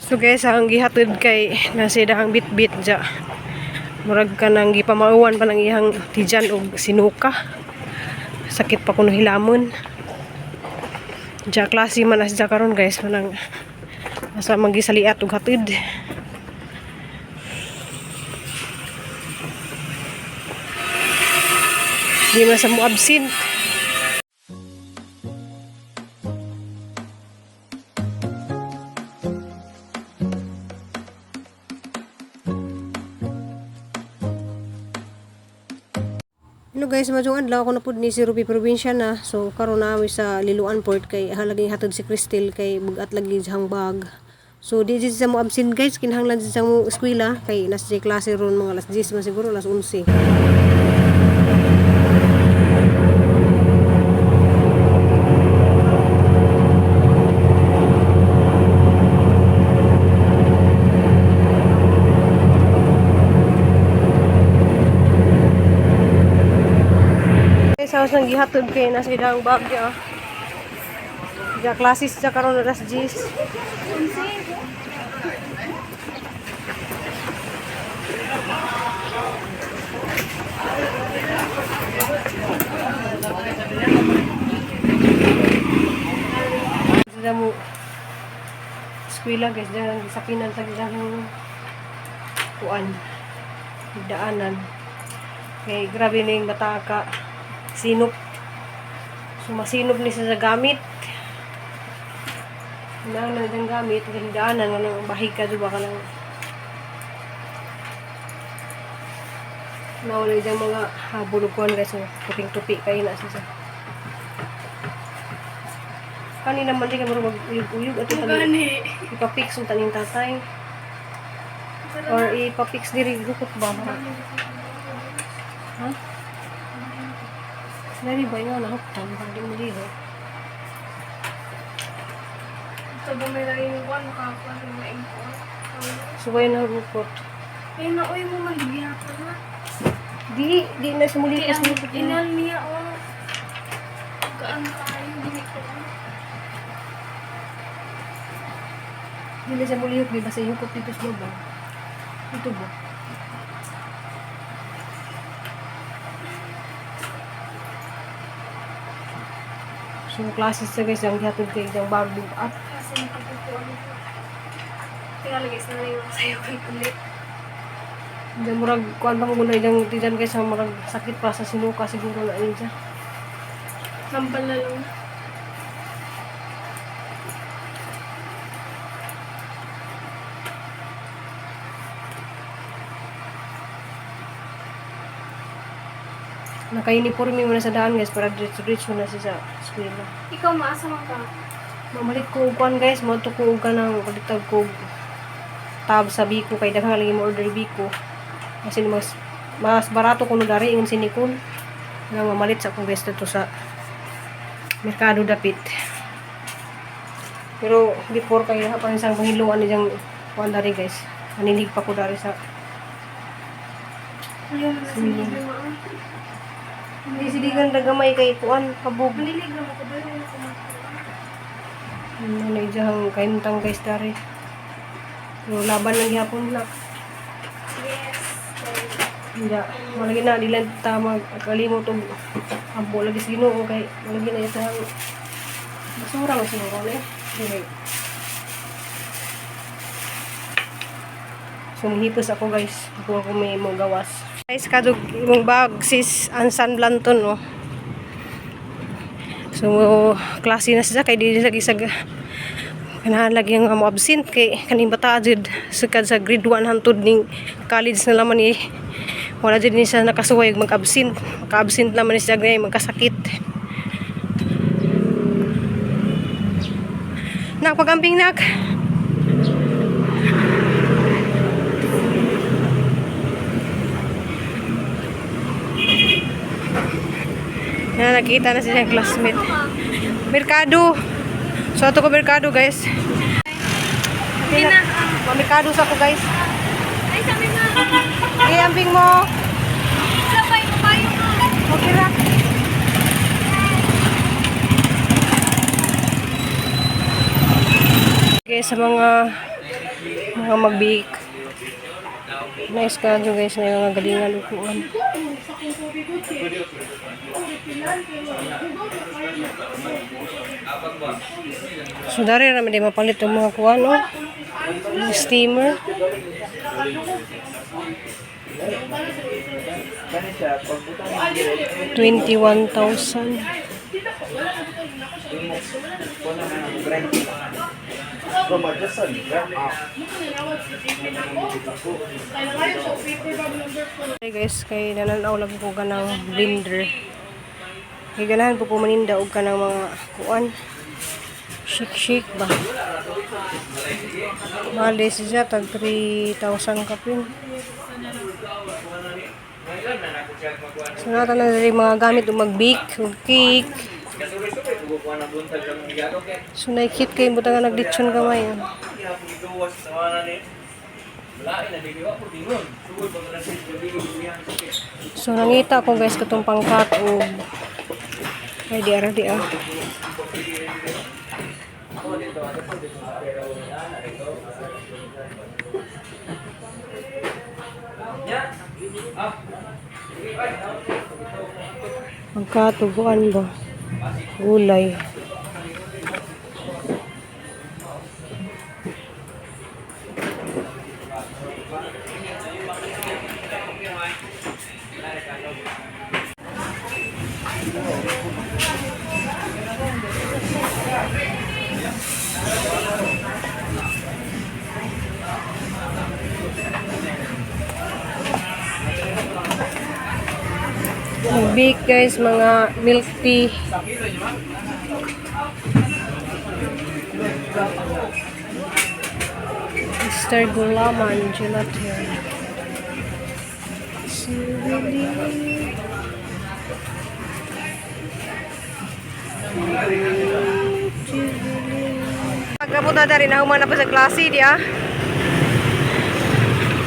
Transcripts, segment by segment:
So guys, ang gihatod kay nasa dahang bit-bit dya. Murag ka nang gipamauwan pa ng iyang tijan og sinuka. Sakit pa kuno hilamon. Dya klase man as dya karon, guys, manang asa magisaliat og hatid. Di man sa mo absent. Hello guys, maayong adlaw. Ako na pud ni si Ruby Probinsya na. So karon na mi sa Liloan Port kay halaging hatod si Cristel kay bugat lagi siyang bag. So di jud siya mo absent, guys, kinahanglan jud siya mo eskwela kay nasa siya klase ron mga alas 10 man siguro, alas 11. Guys, sa nang gihatod kay nasa idang bag ya. Ja klase siya karon alas 10. Sila mo eskwela, guys, diyan ang gisakinan sa isang kuan daanan. Kay grabe na yung bata ka sinop. So masinop ni siya sa gamit. Nang na diyang gamit, ang daanan ano bahig ka diba ka lang. Nawala diyang mga habol ug kuan, guys, so tuping-tupi kayo na siya. Kanina man di ka marunong mag-uyog-uyog at ito Gani. ipapix yung taning tatay. Or ipapix diri gukot ba? Ha? Dali ba nga nahuktan pag di mo liho? Ito ba may lagi yung kuwan, makakuha ng mga ingkon? Suway na gukot. Ay, nauy mo man, di gyapon na. Di, di na sumulipas Kaya mo. ang inal niya, oh. Gaan tayo, dili ko. Di na siya mulihok, di ba sa ihukot dito sa baba? Dito ba? So, classes sa guys, ang gihatod kay isang bago at Kasi nakatutuan ko. Tingnan guys, na yung sayo ko ulit. Diyan murag kuan pa mo gulay diyang tiyan, guys, ang murag sakit pa sa sinuka siguro na yun siya. Sampal na lang. Naka-uniforme mo na sa daan, guys, para diretso-diretso na siya sa eskwela. Ikaw, maasa man ka. Mamalit ko og kuan, guys, mo ko og kanang palitag ko og tab sa Biko kay daghan lagi mo order Biko. Kasi mas mas barato kuno dari ingon si Nicole. Nga mamalit sa akong guys dito sa merkado dapit. Pero before kay pa isang pangiluan ni diyang kuan dari, guys. Manilig pa ko dari sa Ayaw mo na sa Sige. mga mo. Hindi siligan ra gamay kay kuan kabog. Manilig na mo ko ba yung kumakuha? Ano na ijang kahimtang, guys, dari. Pero laban lang gihapon na. Yes. Hindi, malagi na, di lang ta magkalimot og ampo lagi sa Ginoo kay malagi na ito ang basura man siguro na eh. Dili. So, mahipos ako, guys. Kung ako may mong gawas. Guys, kadug imong bag, sis Ansan Blanton, oh. So, klase na siya kay di lagi sa kanahan lagi ang mo absent kay kaning bata jud sukad sa grade 1 hantod ning college na laman ni wala jud ni siya nakasuway og mag-absent. Maka-absent naman ni siya ngay magkasakit. Nak, pagamping, nak. Na nakita na siya yung classmate. Merkado. So ato ko merkado, guys. Hindi na. Mamikado sa ako, guys. Ay, sabi nga. Okay, ambing mo. Sabay mo kayo ka. Okay ra. Okay, sa mga Mga mag-bake. Nice ka guys na yung mga galingan upuan. So dari ra man di mapalit ang mga kuan, oh. Steamer. 21,000. Hey guys, kay nananaw lang ko ganang blender. Kay ganahan po ko maninda og kanang mga kuan. Shake shake ba. Mahal din siya tag 3,000 kapin. So nata na diri mga gamit og mag-bake, og cake. So na-cute kay butang nga naglitsyon gamay, ah. So nangita ko guys katong pangkat og ay di ara di ah. Pangkat og kuan ba? Gulay. Mag-bake guys, mga milk tea. Mr. Gulaman Gelatin. Si Willie. Pagkabot na dari, nahuman na pa sa klase, di ah.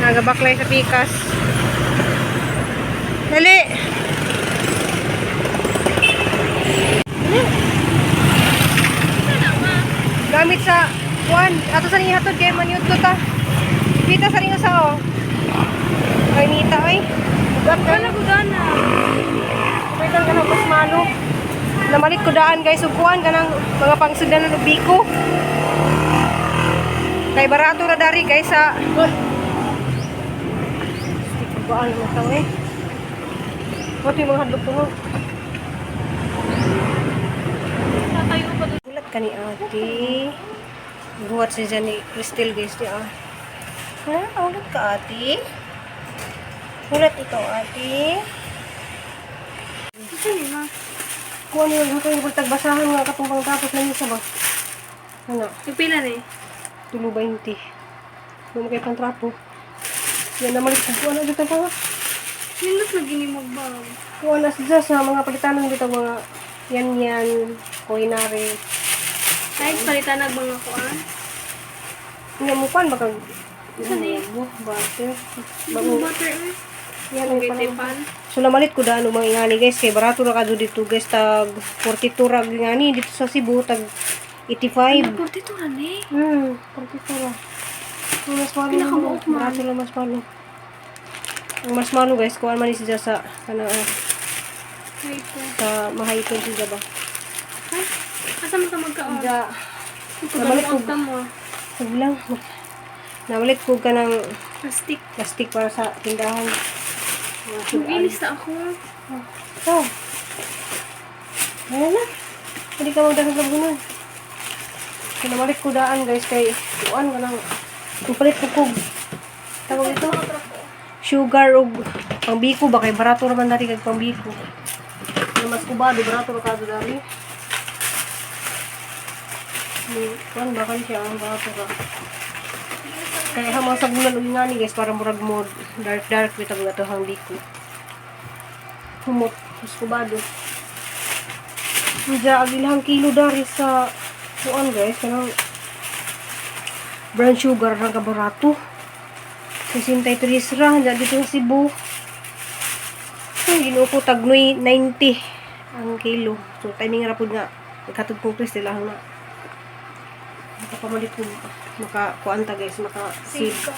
Nagabaklay sa pikas. Dali! Gamit sa kuan ato sa niya hatod kay manyud ko ta. Kita sa ringo sa oh. Ay nita ay. Ugat ka Wala ko gana. Pwede ka ng pasmalo. Namalit ko daan guys ug kuan kanang mga pangsugdanan og biko. Kay barato ra dari guys sa Kuan mo tang eh. What yung mga hadlok ko? Tatayo pa doon. Gulat ka ni ate. Guwat si Jenny Crystal guys di ah. Ha? Ulat ka ate? Ulat ikaw ate? Ito ni ma. Kung ano yung yung tagbasahan nga katong tapos na sa ba? Ano? Yung pila ni. Tulo 20. Kung kay pantrapo. Yan na malit ko ano dito pa. Nindot na gini magbag. Kung ano sa sa mga palitanan dito mga yan yan, kuinare. Ay, palitan nag mga kuan. Nga mo pan baka Saan eh? Butter. Bago Bago. butter eh. Yan ang Okay, pala. tipan. So namalit ko daan mga ingani guys kay barato ra kadto dito guys, tag 42 ra ingani dito sa Cebu tag 85. 42 ra ni. 42 ra. Ang mas malo. Pinakabuok man. Barato lang mas malo. Ang mas malo guys, kuan man ni siya sa kana ah, Wait ko. sa mahayton siya ba. Ay, asa man ka magkaon? Ja, Namalit namalit ko. ko. Mo. Huwag lang. Namalit ko ka ng Plastic. plastic para sa tindahan. Mag-inis na ako. Oh. Ayan na. Hindi ka magdasag ng gunan. Pinamalik ko daan guys kay kuan ka lang. Ipalit ko kog. Tawag ito. Sugar og pangbiko ba kay barato raman dati kag pangbiko. Ano mas kubado barato ra kado dali. Ni kuan ba kan siya ang barato ra. Kaya ha mga sagulan og ingani guys para murag mo dark dark bitaw nga to hang biko. Humot mas kubado. Diya, ang ilang kilo dari sa kuan guys, kanang brown sugar ng kabarato. 63 ra, diya dito sa Cebu. Ay, ginoo ko, tagnoy 90 ang kilo. So, timing ra pud nga. Nagkatod kong Chris, lang na. Nakapamalit ko. Maka kuan ta guys, maka Save save. ka.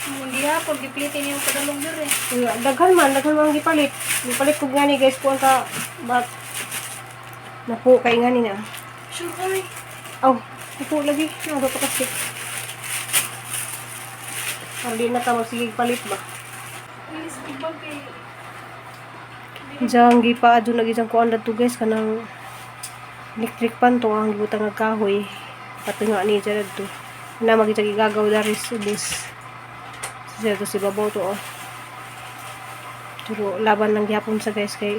Hindi hapon, giplitin yung padalong dire. Uy, daghan man ang gipalit. Gipalit ko gani guys kuan ka bat napo kay ngani na. Sure kami. Aw, napo lagi. Nado pa kasi. Hindi na ta magsigig palit ba. Ilis ko ba kay... Diyan gipa adto nag isang kuan dato guys kanang electric pan to ang gibutang nga kahoy. Patunga ni dyan adto. Na magita gigagaw dari sa ubos. Siya to si babaw to oh. Pero laban lang gyapon sa guys kay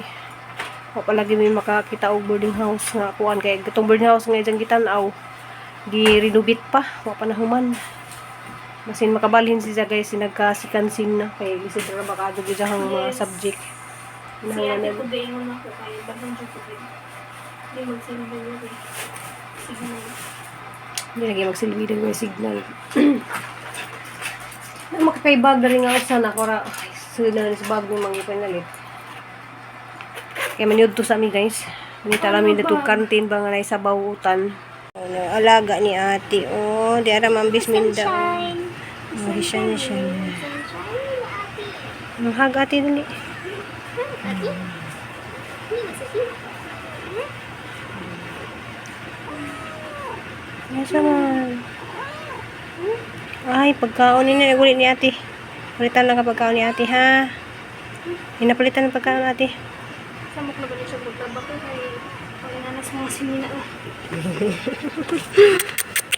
wa pa lagi may makakita og boarding house nga kuan kay katong boarding house nga diyang gitan-aw gi-renovate pa wa pa nahuman. Basin makabalhin siya guys nagkasikansin na kay lisod ra ba kaadto gyud ang mga Yes. subject. Si ate Kinahanglan ko gaingon ako kay daghan jud ko kay. Di magsilbi yun eh. Signal. hindi lagi magsilbi ng may signal. Ano makakaibag na rin nga usa na kora ay sunod na rin sa bag ng mga ipanalit. Kaya maniud to sa amin guys. Nita Ano namin dito ba? kantin ba nga na sa bawutan. Ano, alaga ni ate. Oh, di ara mambis minda. Oh, siya na siya. Sunshine, ate. Ang hag ate dali. Ate? Asa man. Ay, pagkaon ni na ni ate. Palitan lang ka pagkaon ni ate ha. Hinapalitan ang pagkaon ate. Samok na ba niya siya magtabak ko kay panginanas mga sinina oh.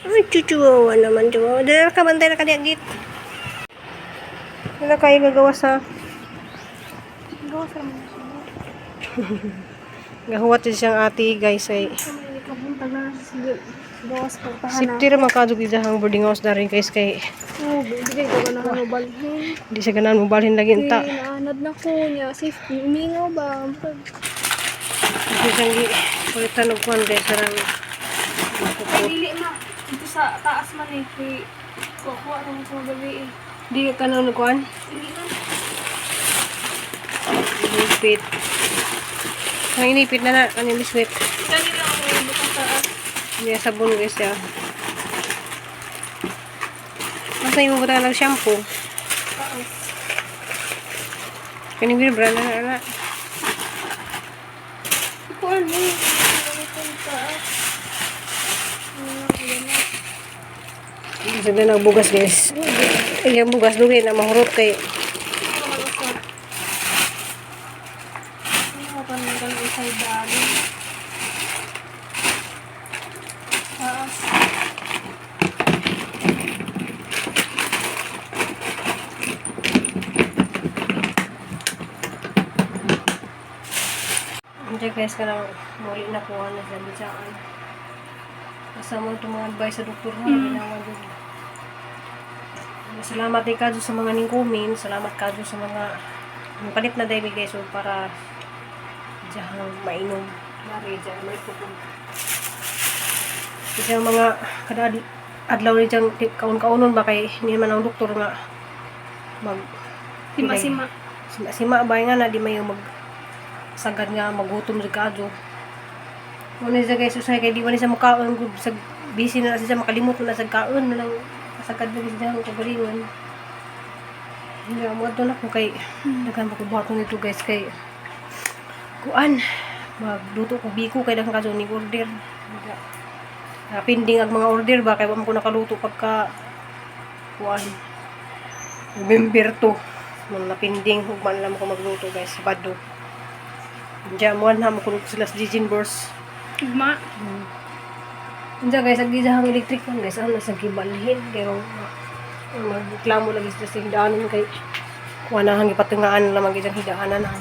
Ay, chuchuwawa naman, chuwawa. Dala ka, bantay na kaliagit. Wala kayo gagawa sa... Gawa sa mga siya. Gahuwat din siyang ate, guys. Ay, Sa mga ikabuntag na sa gawas pagpahana. safety ra man kadug ang boarding house na rin, guys. Kay, Oh, bigay ko na ano balhin. di siya ganahan mo balhin lagi ta. Kay naanad na ko niya. Safe, mingaw ba? Hindi siyang kulitan og kuwan, guys. Sarang... Ay, dili ma. Dito sa taas man eh. Kay kukuha naman sa mga gabi eh. Di ka kanang kuwan? Dili man. Inipit. Ang inipit na na, kanyang biswit. Kani lang ako yung butang taas. Hindi sabon, guys, ya. Basta yung butangan ng shampoo. Taas. Kaning brand na na. Hindi ko ano eh. Butang taas. Ano yan na. Sabi na bugas guys. Ay, ang bugas dugay na mahurot kay Ano ka sa? Ano ka nang usay dali? Taas. Hindi guys kanang muli na kuha na sa bisaan. Basta mo itong mga advice sa doktor ha, ginawa dun. Salamat din kadyo sa mga ning comment, salamat kadyo sa mga palit na dahil guys so para diyang mainom. Mari diyang may pupong. Diyang mga kada adlaw ni diyang kaon-kaonon ba kay hindi man ang doktor nga mag Sima-sima. Sima-sima ba nga na di mayo mag sagad nga magutom sa kadyo. Muna siya guys, usay kay di man siya makaon gud sa busy na siya makalimot na sa kaon na lang sagad na siya ang kagalingon. Hindi mo adto na ko kay daghan pa ko buhaton nito guys kay kuan magluto ko biko kay daghan kadyo ni order. Napinding ang mga order ba kay wa man ko nakaluto pagka kuan November 2. Mga napinding ugman lang ko magluto guys Sabado. Diyan mo na mo kuno sila sa Gijin Bors. Ugma. Diyan guys, ang gisa ang electric fan guys, ano sa gibalhin pero magreklamo lagi sila sa hidaanan kay kuha na ang ipatungaan lamang isang hidaanan na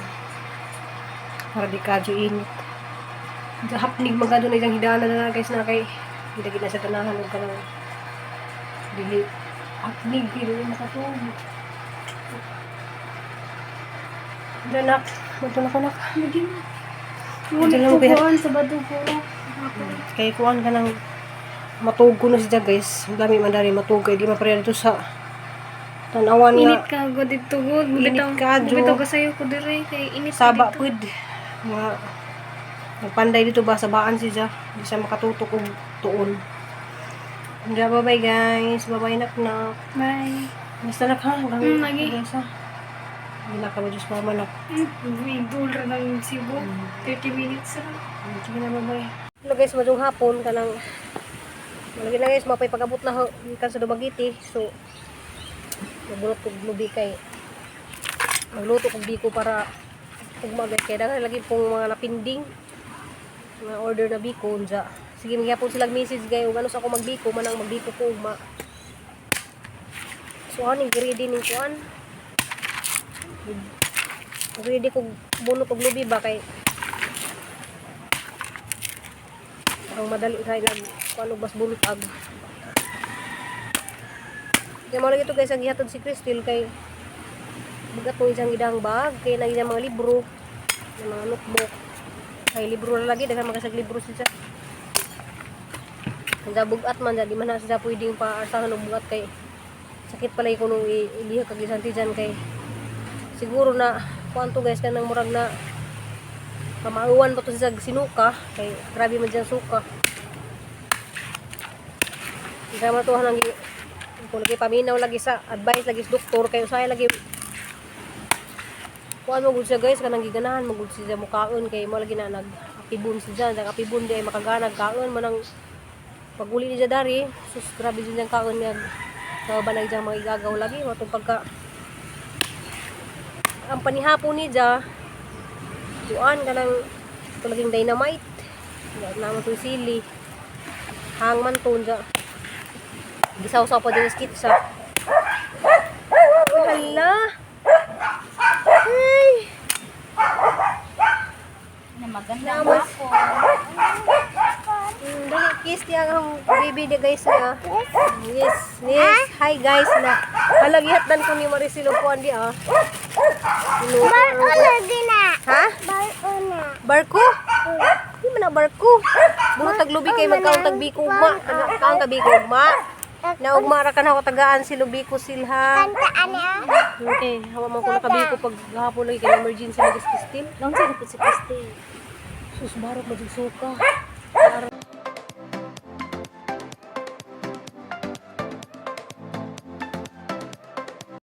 para di kadyo init. Diyan hapnig man kadyo na isang hidaanan na guys na kay hindi gid na sa tanahan ug kanang dili hapnig dili makatulog. Diyan nak, magtulog ko nak. Lagi na. Diyan lang Ngunit kaya- ko sa badong ko. Kay kuan ka ng matug ko na siya guys. Ang dami man dari matug kay di mapareha dito sa tanawan nga Init ka go dito gud. Init ka, Jo. Bitaw ka sayo ko dire kay init ka saba dito. pud. Nga nagpanday dito ba sabaan siya. Di siya makatutok og tuon. Hindi, bye-bye guys. Bye-bye, nak-nak. Bye. Basta nak ha. Hanggang Lagi. hanggang sa. Hindi na ka ba Diyos mama nak. Idol ra ng Cebu. 30 minutes ra. Sige na, bye-bye. Hello guys, madyong hapon kanang malagi na guys, mapay pag-abot na ho gikan sa Dumaguete. So, nabulot kog lubi kay magluto kog biko para ugma guys kay daghan lagi pong mga napinding mga order na biko unsa. Sige, magyapon sila message guys ug ano sa ako magbiko manang magbiko ko ugma. So aning ready ning kuan. Ready kog bunot og lubi ba kay ang madali kay nag kuan og bas bunot ag. Kaya mo lagi to guys ang gihatod si Crystal kay bugat mo isang gidang bag kay nang iyang mga libro, ng mga notebook. Kay libro na lagi daghan mga libro siya. Ang bugat man di man na siya pwedeng paarsahan og bugat kay sakit pala ko nung iliha kag isang tiyan kay siguro na kuan to guys kanang murag na pamauwan pa to siya sa sinuka kay grabe man diyang suka. Hindi man to hanang kung lagi paminaw lagi sa advice lagi sa doktor kay usahay lagi kuan mo gud siya guys kanang giganahan mo gud siya mukaon kay mo lagi na nag apibon siya nag apibon di ay makagana kaon man ang paguli niya dari sus grabe jud niyang kaon niya ba na diyang mga igagaw lagi matong pagka ang panihapon niya kuan kanang ito laging dynamite naman itong sili hangman to niya gisaw-saw pa din sa kitsa. Uy, hala, ay. Na maganda Namas. ako. Dali, kiss niya ang baby niya guys niya. Yes. Hi guys na. Hala, gihatdan ko ni Maricel og kuan di ah. Barko lagi na. Ha? Barko na. Barko? Di man na barko. Bunot tag lubi kay magkaon tag biko ugma. Tagaan ka biko ugma. Na ugma ra ka na ako tagaan si Lubiko silha. Kanta ani ah. Okay, hawa man ko nakabiko pag gahapon lagi kay emergency lagi si Christine. Long sa si Christy. Sus barok majud suka.